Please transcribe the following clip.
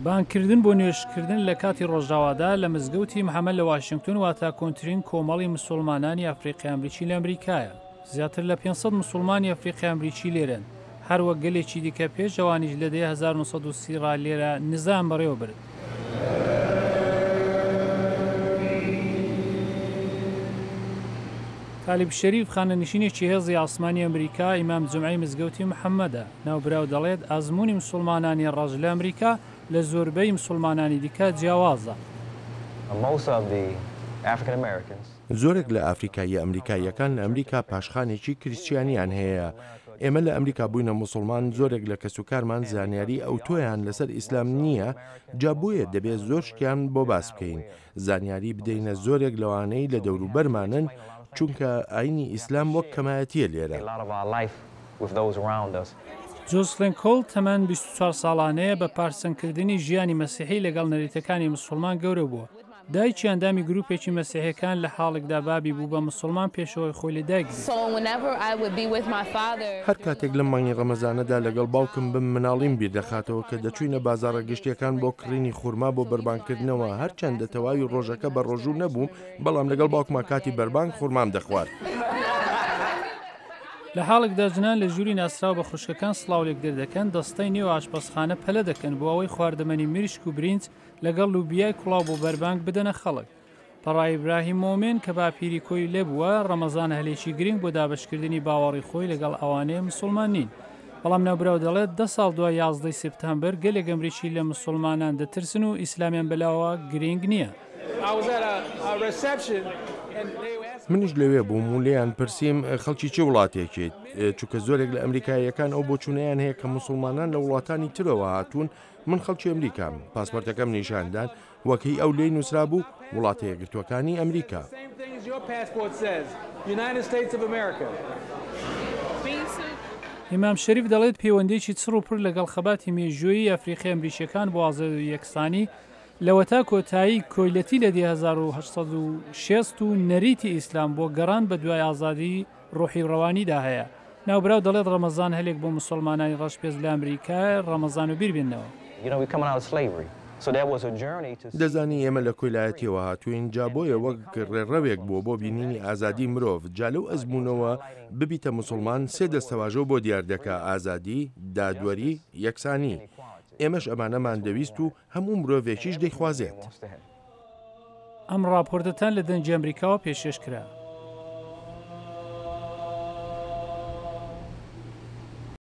بانگکردن بۆ نوێژکردن لە کاتی ڕۆژاوادا لە مزگەوتی محەمەد لە واشنگتن واتە کۆنترین کۆمەڵی مسوڵمانانی ئەفریقی ئەمریکی لە ئەمریکایە. زیاتر لە 500 مسوڵمانی ئەفریقی ئەمریکی لێرەن، هەر وەک گەلێکی دیکە پێش ئەوانیش لە دەیە 1930 ڕا لێرە نزایان بەڕێوە برد. تالیب شەریف، خانەنشینێکی هێزی ئاسمانی ئەمریکا، ئیمام جومعەی مزگەوتی محەممەدە. ناوبراو دەڵێت، ئەزموونی مسوڵمانانی ڕەش لە ئەمریکا لە زۆربەی مسوڵمانانی دیکە جیاوازە. زۆرێک لە ئافریکاییە ئەمریکاییەکان لە ئەمریکا پاشخانێکی کریسچیانیان هەیە. ئێمە لە ئەمریکا بووینە موسڵمان، زۆرێک لە کەسوکارمان زانیاری ئەوتۆیان لەسەر ئیسلام نییە، جا بۆیە دەبێ زۆر شتیان بۆ باس بکەین، زانیاری بدەینە زۆرێک لەوانەی لە دەوروبەرمانن، چونکە ئاینی ئیسلام وەک کەمایەتییە لێرە. جۆسلین کۆڵ تەمەن 24 ساڵانەیە بە پارسەنگکردنی ژیانی مەسیحی لەگەڵ نەریتەکانی مسوڵمان گەورە بووە. دایکی ئەندامی گروپێکی مەسیحیەکان لە حاڵێکدا بابی بوو بە مسوڵمان پێشەوەی خۆی لە دایک بێت. هەر کاتێک لەم مانگی ڕەمەزانەدا لەگەڵ باوکم بم مناڵیم بیر دەخاتەوە کە دەچووینە بازاڕە گشتیەکان بۆ کڕینی خورما بۆ بەربانگ کردنەوە هەرچەندە تەواوی ڕۆژەکە بە ڕۆژوو نەبووم بەڵام لەگەڵ باوکما کاتی بەربانگ خورمام دەخوارد. لە حاڵێکدا ژنان لە ژووری ناسراو بە خوشکەکان سڵاو لێکدەر دەکەن، دەستەی نێو ئاشپەزخانە پەلە دەکەن بۆ ئەوەی خواردەمەنی مریشک و برینج لەگەڵ لوبیای کوڵاو بۆ بەربانگ بدەنە خەڵک. پەڕا ئیبراهیم مۆمێن کە باپیری کۆیلە بووە، ڕەمەزان هەلێکی گرنگ بۆ دابەشکردنی باوەڕی خۆی لەگەڵ ئەوانەیە مسوڵمان نین. بەڵام ناوبراو دەڵێت دە ساڵ دوای یازدەی سێپتامبەر گەلێک ئەمریکی لە مسوڵمانان دەترسن و ئیسلامیان بەلاوە گرینگ نییە. منیش لەوێ بووم و لێیان پرسیم خەڵکی چ وڵاتێکیت؟ چونکە زۆرێک لە ئەمریکاییەکان ئەو بۆچوونەیان هەیە کە موسڵمانان لە وڵاتانی ترەوە هاتوون، من خەڵکی ئەمریکام، پاسپۆرتەکەم نیشان دان، وەک هی ئەو لێی نووسرابوو، وڵاتە یەکگرتووەکانی ئەمریکا. ئیمام شەریف دەڵێت پەیوەندییەکی چڕ و پڕ لەگەڵ خەباتی مێژوویی ئەفریقی ئەمریکییەکان بۆ ئازادی و یەکسانی لەوەتا کۆتایی کۆیلەتی لە دەیە 1860 و نەریتی ئیسلام بۆ گەڕان بەدوای ئازادی ڕۆحی و ڕەوانیدا هەیە. ناوبراو دەڵێت ڕەمەزان هەلێک بۆ موسوڵمانانی ڕەشپێست لە ئەمریکایە ڕەمەزان و بیر بێننەوە. دەزانی ئێمە لە کۆیلایەتیەوە هاتووین، جا بۆیە وەک ڕێڕەوێک بووە بۆ بینینی ئازادی مرۆڤ، جا لەو ئەزموونەوە ببیتە موسوڵمان سێ دەستەواژەو بۆ دیار دەکا، ئازادی، دادوەری، یەکسانی. ئێمەش ئەمانەمان دەویست و هەموو مرۆڤێکیش دەیخوازێت. ئەم ڕاپۆرتەتان لە دەنگی ئەمریکاوە پێشکێش کرا.